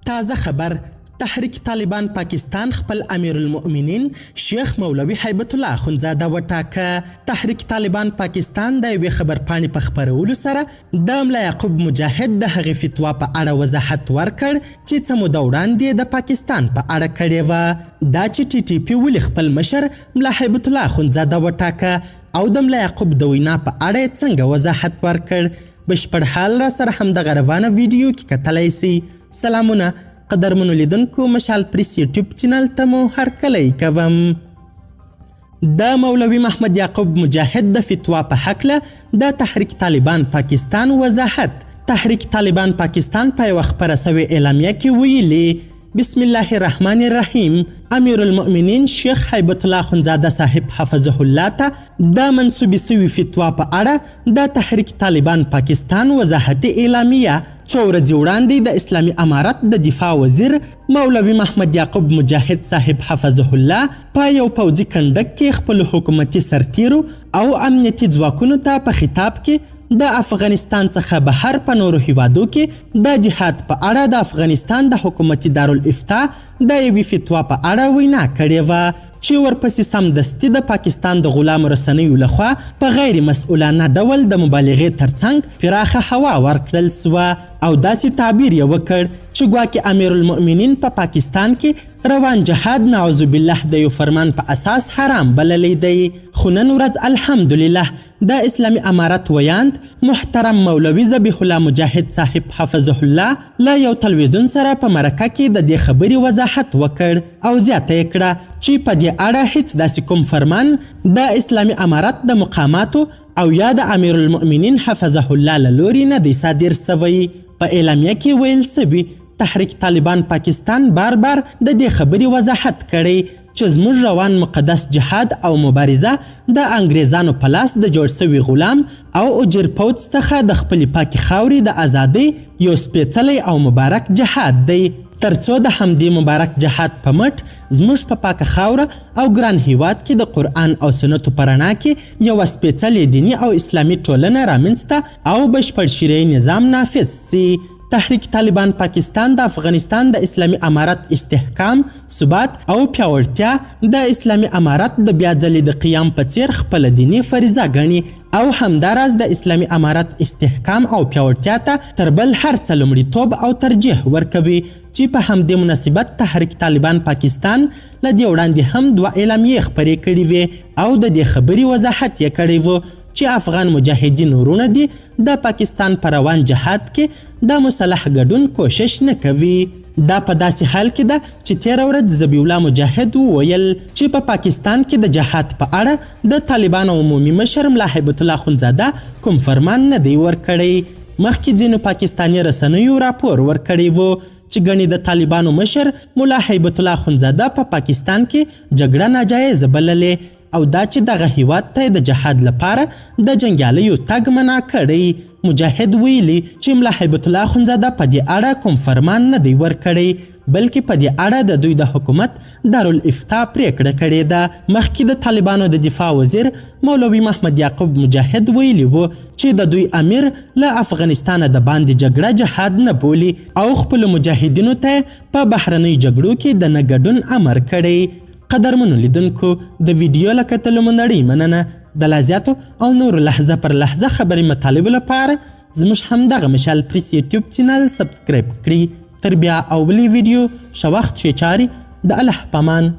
تازه خبر، تحریک طالبان پاکستان خپل امیرالمؤمنین شیخ مولوي هیبت الله اخندزاده وټاکه. تحریک طالبان پاکستان د یوې خبرپاڼې په خپرولو سره د ملا یعقوب مجاهد د هغې فتوا په اړه وضاحت ورکړ چې څه موده وړاندې د پاکستان په اړه کړې وه. دا چې ټي ټي پي ولې خپل مشر ملا هیبت الله اخندزاده وټاکه او د ملا یعقوب د وینا په اړه یې څنګه وضاحت ورکړ، بشپړ حال را سره همدغه روانه ویډیو کې کتلی سئ. سلامونه قدرمنو لیدونکو، مشال پریس یوټیوب چینل ته مو هرکلی کوم. د مولوي محمد یعقوب مجاهد د فتوا په هکله د تحریک طالبان پاکستان وضاحت. تحریک طالبان پاکستان په یوه خپره سوې اعلامیه کې ویلي: بسم الله الرحمن الرحیم، امیر المؤمنین شیخ هیبت الله اخندزاده صاحب حفظه الله ته د منسوبې سوي فتوا په اړه د تحریک طالبان پاکستان وضاحتي اعلامیه. څو ورځې وړاندې د اسلامي امارت د دفاع وزیر مولوي محمد یعقوب مجاهد صاحب حفظه الله په یو پوځي کنډک کې خپلو حکومتي سرتیرو او امنیتي ځواکونو ته په خطاب کې د افغانستان څخه بهر په نورو هیوادو کې د جهاد په اړه د افغانستان د حکومتي دارالافتا د یوې فتوا په اړه وینا کړې وه چې ورپسې سمدستي د پاکستان د غلامو رسنیو لخوا په غیر مسؤلانه ډول د مبالغې ترڅنګ پراخه هوا ورکړل سوه او داسې تعبیر یې وکړ چې ګواکې امیرالمؤمنین په پاکستان کې روان جهاد نعوذ بالله د یو فرمان په اساس حرام بللی دی. خو نن ورځ الحمدلله د اسلامي امارت ویاند محترم مولوي ذبیح الله مجاهد صاحب حفظه الله له یو تلویزیون سره په مرکه کې د دې خبرې وضاحت وکړ او زیاته یې کړه چې په دې اړه هیڅ داسې کوم فرمان د اسلامي امارت د مقاماتو او یا د امیرالمؤمنین حفظه الله له لوري نه دی صادر شوی. په اعلامیه کې ویل شوي، تحریک طالبان پاکستان بار بار د دې خبرې وضاحت کړی چې زموږ روان مقدس جهاد او مبارزه د انګریزانو په لاس د جوړ سوي غلام او اجیر پوځ څخه د خپلې پاکې خاورې د ازادۍ یو سپېڅلی او مبارک جهاد دی، ترڅو د همدې مبارک جهاد په مټ زموږ په پاکه خاوره او ګران هیواد کې د قرآن او سنتو په رڼا کې یوه سپېڅلې دیني او اسلامي ټولنه رامنځته او بشپړ شریعي نظام نافذ سي. تحریک طالبان پاکستان د افغانستان د اسلامي امارت استحکام، ثبات او پیاوړتیا د اسلامي امارت د بیا ځلې د قیام په څیر خپله دیني فریضه ګڼي او همداراز د اسلامي امارت استحکام او پیاوړتیا ته تر بل هر څه لومړیتوب او ترجیح ورکوي چې په همدې مناسبت تحریک طالبان پاکستان له دې وړاندې هم دوه اعلامیې خپرې کړې وې او د دې خبرې وضاحت یې کړی و چې افغان مجاهدین وروڼه دي د پاکستان په روان جهاد کې د مسلح ګډون کوشش نه کوي. دا په داسې حال کې ده چې تېره ورځ ذبیح الله مجاهد وویل چې په پاکستان کې د جهاد په اړه د طالبانو عمومي مشر ملا هیبت الله اخندزاده کوم فرمان نه دی ورکړی. مخکې ځینو پاکستاني رسنیو راپور ورکړی و چې ګڼي د طالبانو مشر ملا هیبت الله اخندزاده په پاکستان کې جګړه ناجایزه بللې او دا چې دغه هیواد ته د جهاد لپاره د جنګیالیو تګ منع کړی. مجاهد ویلي چې ملا هیبت الله اخندزاده په دې اړه کوم فرمان نه دی ورکړی، بلکې په دې اړه د دوی د حکومت دارالافتا پریکړه کړې ده. مخکې د طالبانو د دفاع وزیر مولوي محمد یعقوب مجاهد ویلي وو چې د دوی امیر له افغانستانه د باندې جګړه جهاد نه بولي او خپلو مجاهدینو ته په بهرنیو جګړو کې د نه ګډون امر کړی. قدرمنو لیدونکو، د ویډیو له کتلو مو نړۍ مننه. د لا زیاتو او نورو لحظه پر لحظه خبري مطالبو لپاره زموږ همدغه مشال پریس یوټیوب چینل سبسکرایب کړئ. تر بیا او بلې ویډیو، ښه وخت، ښې چارې، د الله پامان.